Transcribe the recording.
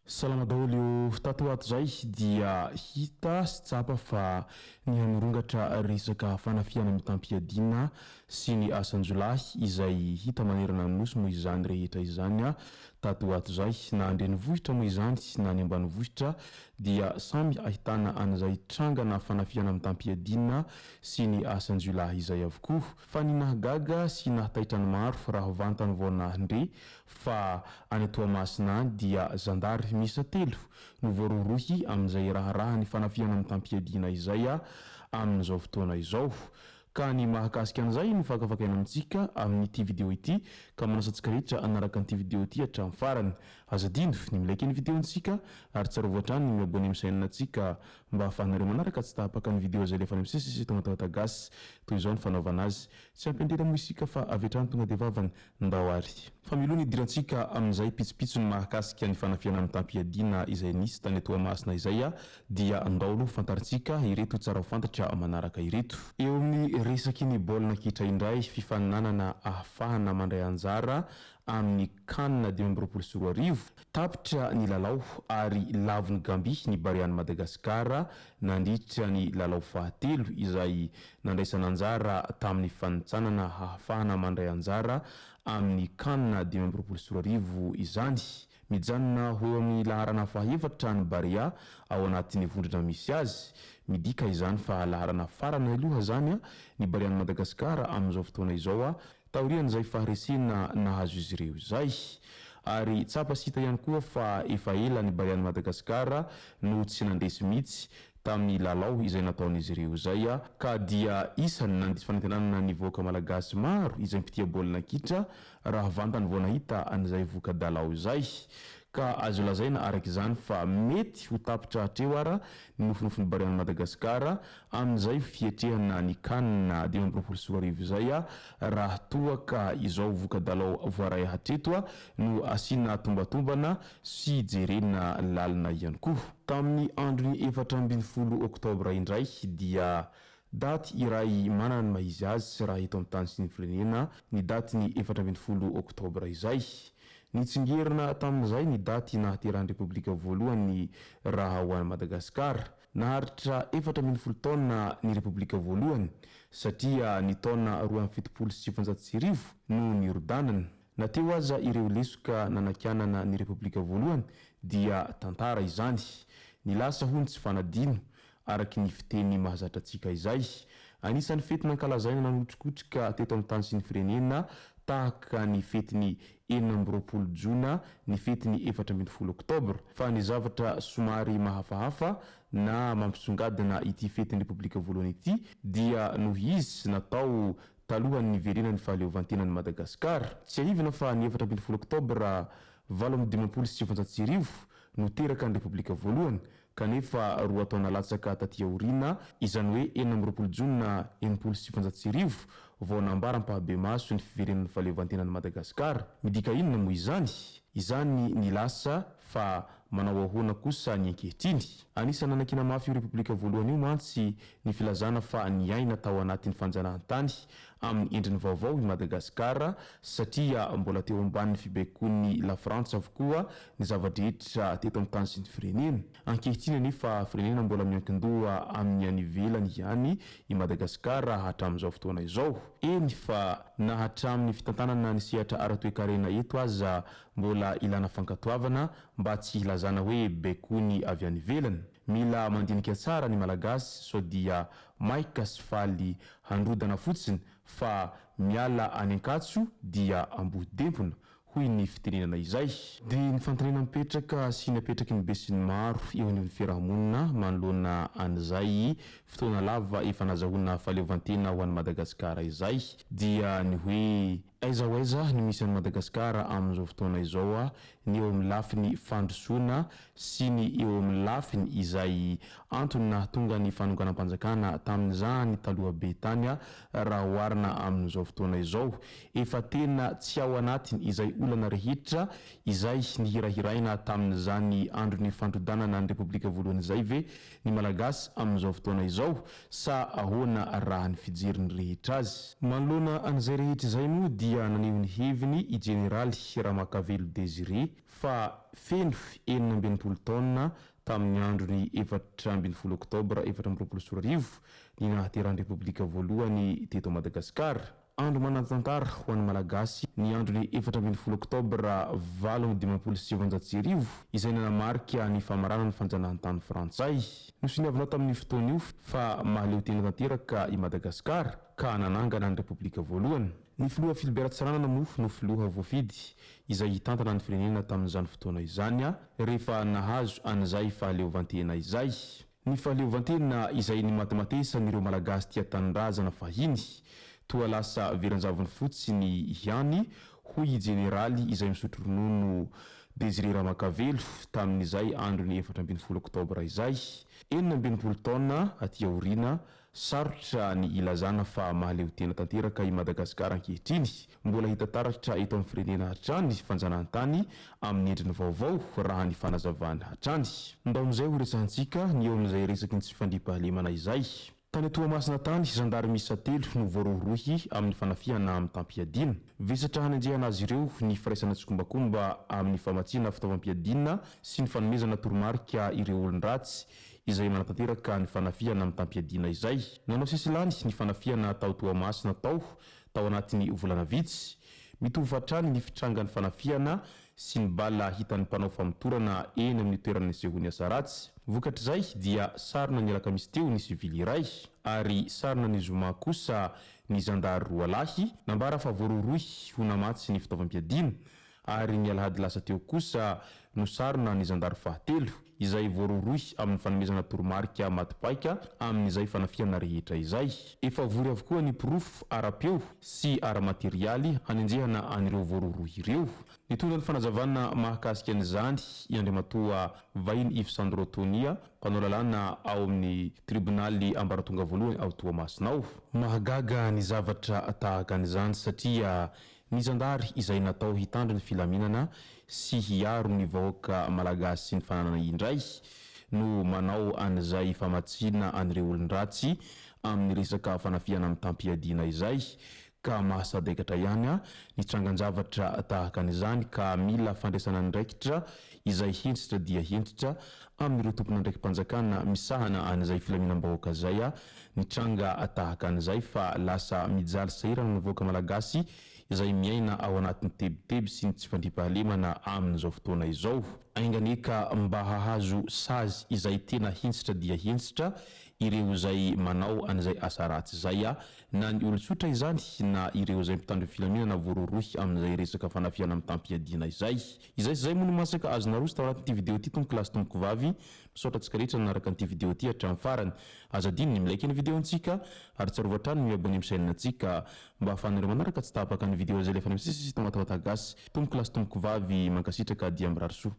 Salama daholo io. Tato ho ato izay dia hita sy tsapa fa niha-nirongatra resaka fanafihana mitam-piadiana sy ny asan-jiolahy izay hita manerana ny Nosy moa izany rehetra izany tato ho ato izay. Na an-drenivohitra moa izany na any ambanivohitra dia samy ahitana an'izay trangana fanafihana mitam-piadiana sy ny asan-jiolahy izay avokoa. Fa ny nahagaga sy nahataitra ny maro raha vantany vao nandre fa any Toamasina any dia zandary miisa telo no voarohirohy amin'izay raharahan'ny fanafihana mitam-piadiana izay amin'izao fotoana izao. Ka ny mahakasika an'izay no fakafakaina amintsika amin'ity video ity ka manasa antsika rehetra hanaraka an'ity video ity hatramin'ny farany. Aza adino ny mi-like ny video-ntsika ary tsarovy hatrany ny mi-abonner amin'ny chaîne-ntsika mba ahafahanareo manaraka tsy tapaka ny video izay alefanay misesy eto Matawata Gasy. Toy izao ny fanaovana azy. Tsy ampiandraina moa isika fa avy hatrany tonga dia vavany. Ndao ary. Fa mialoha ny hidirantsika amin'izay pitsopitsony mahakasika ny fanafihana mitam-piadiana izay nisy tany Toamasina izay dia ndao aloha fantarintsika ireto tsara ho fantatra manaraka ireto. Eo amin'ny resaky ny baolina kitra indray, fifaninanana ahafahana mandray anjara amin'ny Can 2025, tapitra ny lalao ary lavon'i Gambie ny Barean'i Madagasikara nandritra ny lalao fahatelo izay nandraisana anjara tamin'ny fanintsanana hahafahana mandray anjara amin'ny Can 2025 izany. Mijanona ho eo amin'ny laharana fahaefatra ny Barea ao anatin'ny vondrona misy azy. Midika izany fa laharana farany aloha izany ny Barean'i Madagasikara amin'izao fotoana izao taorian'izay faharesena nahazo izy ireo izay. Ary tsapa sy hita ihany koa fa efa ela ny Barean'i Madagasikara no tsy nandresy mihitsy tamin'ny lalao izay nataon'izy ireo izay ka dia isany nandiso fanantenana ny vahoaka malagasy maro izay mpitia baolina kitra raha vantany vao nahita an'izay voka-dalao izay. Ka azo lazaina araka izany fa mety ho tapitra hatreo ara ny nofinofin'ny Barean'i Madagasikara amin'izay fiatrehana ny Can 2025 izay raha toa ka izao voka-dalao voaray hatreto no asiana tombatombana sy jerena lalina ihany koa. Tamin'ny andron'ny 14 oktobra indray dia Daty iray manana ny maha izy azy raha eto amin'ny tany sy ny firenena ny datin'ny 14 oktobra izay. Nitsingerina tamin'izay ny daty nahaterahan'ny Repoblika voalohany raha ho an'i Madagasikara. Naharitra 14 taona ny Repoblika voalohany satria ny taona 1972 no nirodanana. Na teo aza ireo lesoka nanakianana ny Repoblika voalohany dia tantara izany. Ny lasa hono tsy fanadino Araky ny fiteny mahazatra antsika izay, anisan'ny fety nankalazaina nanotrikotrika teto amin'ny tany sy ny firenena tahaka ny fetin'ny 26 jona ny fetin'ny 14 oktobra. Fa ny zavatra somary mahafahafa na mampisongadina ity fetin'ny Repoblika voalohany ity dia noho izy natao talohan'ny niverenan'ny fahaleovantenan'i Madagasikara. Tsiahivina fa ny 14 oktobra 1958 no teraka ny Repoblika voalohany Kanefa roa taona latsaka taty aoriana, izany hoe 26 jona 1960, vao nambara ampahabemaso ny fiverenan'ny fahaleovantenan'i Madagasikara. Midika inona moa izany? Izany ny lasa fa manao ahoana kosa ny ankehitriny? Anisan'ny nanakiana mafy io Repoblika voalohany io mantsy ny filazana fa niaina tao anatin'ny fanjanahantany amin'ny endriny vaovao i Madagasikara satria mbola teo ambanin'ny fibaikoan'ny Lafrantsa avokoa ny zava-drehetra teto amin'ny tany sy ny firenena. Ankehitriny anefa firenena mbola miankin-doha amin'ny any ivelany ihany i Madagasikara hatramin'izao fotoana izao. Eny fa na hatramin'ny fitantanana ny sehatra ara-toekarena eto aza mbola ilana fankatoavana mba tsy hilazana hoe baikoiny avy any ivelany. Mila mandinika tsara ny Malagasy sao dia maika sy faly handrodana fotsiny fa miala any Ankatso dia Ambohidempona, hoy ny fitenenana izay. Dia ny fanontaniana mipetraka sy ny apetraky ny besinimaro eo anivon'ny fiarahamonina manoloana an'izay fotoana lava efa nazahoana fahaleovantena ho an'i Madagasikara izay dia ny hoe. Aiza ho aiza ny misy an'i Madagasikara amin'izao fotoana izao ny eo amin'ny lafiny fandrosoana sy ny eo amin'ny lafiny izay antony nahatonga ny fanonganam-panjakana tamin'izany taloha be tany raha oharina amin'izao fotoana izao. Efa tena tsy ao anatiny izay olana rehetra izay nihirahiraina tamin'izany andron'ny fandrodanana ny Repoblika voalohany izay ve ny Malagasy amin'izao fotoana izao sa ahoana raha ny fijerin'ny rehetra azy? Manoloana an'izay rehetra izay moa dia naneho ny heviny i Jeneraly Ramakavelo Désiré fa feno 66 taona tamin'ny andron'ny 14 oktobra 2024 ny nahaterahan'ny Repoblika voalohany teto Madagasikara. Andro manan-tantara ho an'ny Malagasy ny andron'ny 14 oktobra 1958, izay nanamarika ny famaranana ny fanjanahantany frantsay. Nosoniavinao tamin'io fotoana io fa mahaleo tena tanteraka i Madagasikara ka nanangana ny Repoblika voalohany. Ny filoha Philbert Tsiranana moa no filoha voafidy izay hitantana ny firenena tamin'izany fotoana izany rehefa nahazo an'izay fahaleovantena izay. Ny fahaleovantena izay nimatimatesan'ireo Malagasy tia tanindrazana fahiny, toa lasa veran-javony fotsiny ihany, hoy i Jeneraly izay misotro ronono Désiré Ramakavelo tamin'izay andron'ny 14 oktobra izay. 66 taona aty aoriana, Sarotra ny ilazana fa mahaleo tena tanteraka i Madagasikara ankehitriny. Mbola hita taratra eto amin'ny firenena hatrany ny fanjanahantany amin'ny endriny vaovao, raha ny fanazavany hatrany. Ndao amin'izay ho resahantsika ny eo amin'izay resaky ny tsy fandriampahalemana izay. Tany Toamasina tany, zandary miisa telo no voarohirohy amin'ny fanafihana mitam-piadiana. Vesatra hanenjehana azy ireo ny firaisana tsikombakomba amin'ny famatsiana fitaovam-piadiana sy ny fanomezana toromarika ireo olon-dratsy izay manatanteraka ny fanafihana mitam-piadiana izay. Nanao sesilany ny fanafihana tao Toamasina tao tao anatin'ny volana vitsy. Mitovy hatrany ny fitrangan'ny fanafihana sy ny bala hitan'ny mpanao famotorana eny amin'ny toerana nisehoan'ny asa ratsy. Vokatr'izay dia sarona ny alakamisy teo ny sivily iray ary sarona ny zoma kosa ny zandary roa lahy, nambara fa voarohirohy ho namatsy ny fitaovam-piadiana. Ary ny alahady lasa teo kosa no sarona ny zandary fahatelo, izay voarohirohy amin'ny fanomezana toromarika maty paika amin'izay fanafihana rehetra izay. Efa vory avokoa ny porofo ara-peo sy ara-materialy hanenjehana an'ireo voarohirohy ireo. Nitondra ny fanazavana mahakasika an'izany i Andriamatoa Vahiny Yves Sandro Tonia, mpanao lalàna ao amin'ny tribonaly ambaratonga voalohany ao Toamasina ao. Mahagaga ny zavatra tahaka an'izany satria Ny zandary izay natao hitandro ny filaminana sy hiaro ny vahoaka malagasy sy ny fananana indray no manao an'izay famatsiana an'ireo olon-dratsy amin'ny resaka fanafihana mitam-piadiana izay ka mahasadaikatra ihany ny trangan-javatra tahaka an'izany ka mila fandraisana andraikitra izay hentitra dia hentitra amin'ireo tompon'andraiki-panjakana misahana an'izay filaminam-bahoaka izay ny tranga tahaka an'izay fa lasa mijaly sahirana ny vahoaka malagasy izay miaina ao anatin'ny tebiteby sy ny tsy fandriampahalemana amin'izao fotoana izao. Enga anie ka mba hahazo sazy izay tena hentitra dia hentitra ireo izay manao an'izay asa ratsy izay na ny olon-tsotra izany na ireo izay mpitandro filaminana voarohirohy amin'izay resaka fanafihana mitam-piadiana izay. Izay sy izay moa no masaka azo naroso tao anatin'ity video ity tompoko lahy sy tompoko vavy. Misaotra antsika rehetra nanaraka an'ity video ity hatramin'ny farany. Aza adino ny mi-like ny video antsika ary tsarovy hatrany ny mi-abonner amin'ny chaîne antsika mba ahafahanareo manaraka tsy tapaka ny video izay alefanay misesy eto Matamatà Gasy. Tompoko lahy sy tompoko vavy mankasitraka dia mirary soa.